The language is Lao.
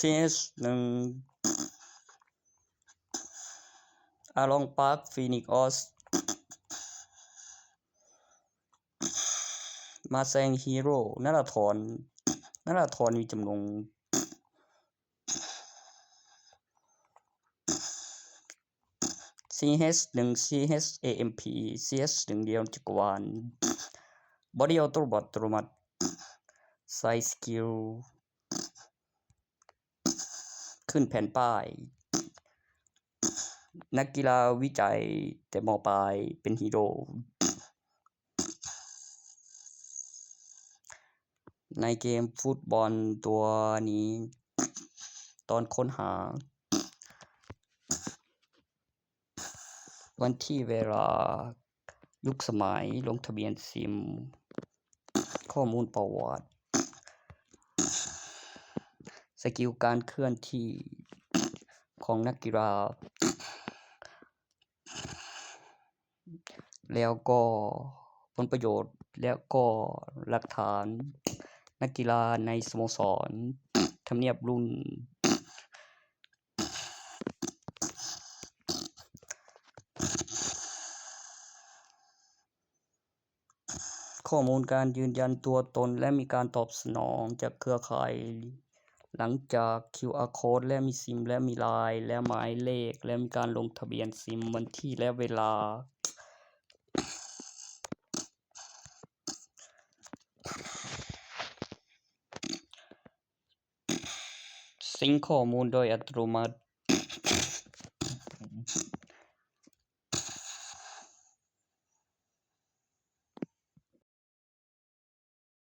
ທີເອັດ ໜຶ່ງ ອາລອງ ປາກ ຟີນິກ ອອສ ມາແຊງ ຮີໂຣ ນາລາທອນ ນາລາທອນ ວິຈຳນົງ ຊີເອັດ ໜຶ່ງ ຊີເອັດ ເອເອັມພີ ຊີເອັດ ໜຶ່ງ ດຽວຈັກກະວານ ບໍດດີ ອອໂຕ ບັດ ອັດຕະໂນມັດ ໃສ່ສະກິວ ຂຶ້ນແຜ່ນປ້າຍ ນັກກິລາວິໄຈແຕ່ ມ.ປາຍ ເປັນຮີໂຣ ໃນເກມຟຸດບອນຕົວນີ້ ຕອນຄົ້ນຫາ ວັນທີ ເວລາ ຍຸກສະໄໝ ລົງທະບຽນຊິມ ຂໍ້ມູນປະຫວັດ ສະກິວການເຄື່ອນທີ່ຂອງນັກກິລາ ແລ້ວກໍຜົນປະໂຫຍດ ແລ້ວກໍຫຼັກຖານນັກກິລາໃນສະໂມສອນ ທຳນຽບລຸ້ນ ຂໍ້ມູນການຢືນຢັນຕົວຕົນ ແລະ ມີການຕອບສະໜອງຈາກເຄືອຂ່າຍ ຫຼັງຈາກຄິວອາໂຄດ ແລະ ມີຊິມ ແລະ ມີລາຍ ແລະ ໝາຍເລກ ແລະ ມີການລົງທະບຽນຊິມ ວັນທີ ແລະ ເວລາ ຊິງຂໍ້ມູນໂດຍອັດຕະໂນມັດ